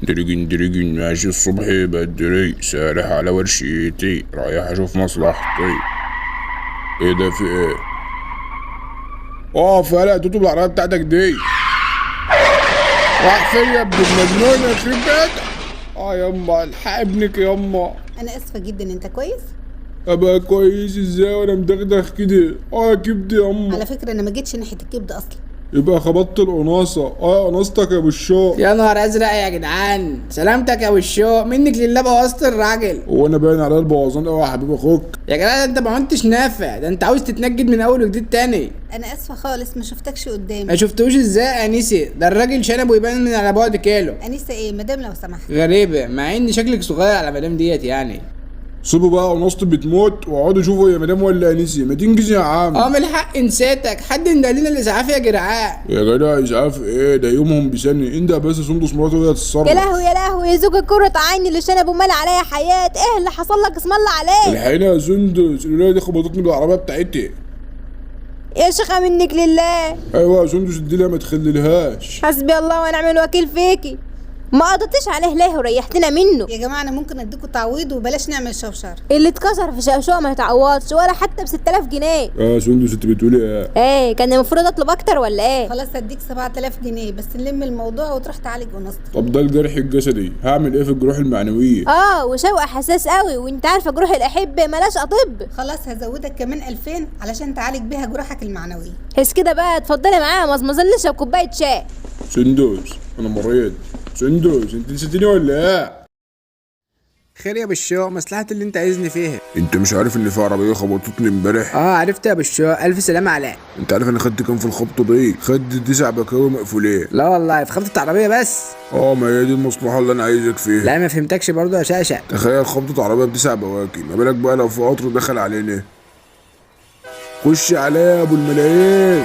درجن درجن ماشي الصبح بدري، سارح على ورشتي، رايح اشوف مصلحتي. ايه ده؟ في ايه؟ اقف يالا توتو بالعربية بتاعتك دي. راح فين يا ابن المجنون؟ يخرب بيتك. اه يما، الحق ابنك يما. انا اسفه جدا، انت كويس؟ ابقى كويس ازاي وانا مدغدغ كده؟ اه يا كبدي يما. على فكرة انا ما جيتش ناحية الكبد اصلا. يبقى خبطت القناصه. اه قناصتك يا ابو الشوق. يا نهار ازرق يا جدعان، سلامتك يا ابو الشوق، منك لله بوظت الراجل. هو انا باين عليا البوظان قوي يا حبيب اخوك؟ يا جدعان ده انت ما كنتش نافع، ده انت عاوز تتنجد من اول وجديد تاني. انا اسفه خالص، ما شفتكش قدامي. ما شفتوش ازاي يا انيسي؟ ده الراجل شنبه يبان من على بعد كيلو. انسه ايه مدام لو سمحت؟ غريبة مع ان شكلك صغير على مدام ديت يعني. سيبوا بقى قناصتي بتموت واقعدوا شوفوا يا مدام ولا انسي. ما تنجز يا عم. اه من الحق نسيتك، حد يندهلنا الاسعاف يا جدعان. يا جدع اسعاف ايه ده؟ يومهم بسنة. انت بس سندس مراته وهي تتصرف. يا لهوي يا لهوي، يا زوج الكرة عيني اللي شنبه مال عليا حياة. ايه اللي حصل لك؟ اسم الله عليك. الحقيقة يا سندس، الولاية دي خبطتني بالعربية بتاعتي. يا شيخة منك لله. ايوه يا سندس اديلها ما تخللهاش. حسبي الله ونعم الوكيل فيكي، ما قضيتيش عليه ليه وريحتنا منه. يا جماعة انا ممكن اديكوا تعويض وبلاش نعمل شوشرة. اللي اتكسر في شقشوقه ما يتعوضش ولا حتى ب 6000 جنيه. اه سندس انت بتقولي ايه؟ ايه كان المفروض اطلب اكتر ولا ايه؟ خلاص هديك 7000 جنيه بس نلم الموضوع وتروح تعالج قناصتك. طب ده الجرح الجسدي، هعمل ايه في الجروح المعنوية؟ اه وشوقة حساس قوي، وانت عارفه جروح الاحبة ملاش اطب. خلاص هزودك كمان 2000 علشان تعالج بيها جروحك المعنوية. حس كده بقى، اتفضلي معايا مزمزل نشرب كوباية شاي. سندس انا مريض. سندس انت نسيتني ولا ايه؟ خير يا ابو الشوق، مصلحة اللي انت عايزني فيها. انت مش عارف ان في عربية خبطتني امبارح؟ اه عرفت يا ابو الشوق، الف سلامة عليك. انت عارف انا خدت كام في الخبطه دي؟ خدت 9 بكاوي مقفولين. لا والله في خبطة عربية بس؟ اه ما هي دي المصلحة اللي انا عايزك فيها. لا ما فهمتكش برضه يا شقشق. تخيل خبطة عربية ب9 بواكي، ما بالك بقى لو في قطر دخل علينا. خش عليا يا ابو الملايين.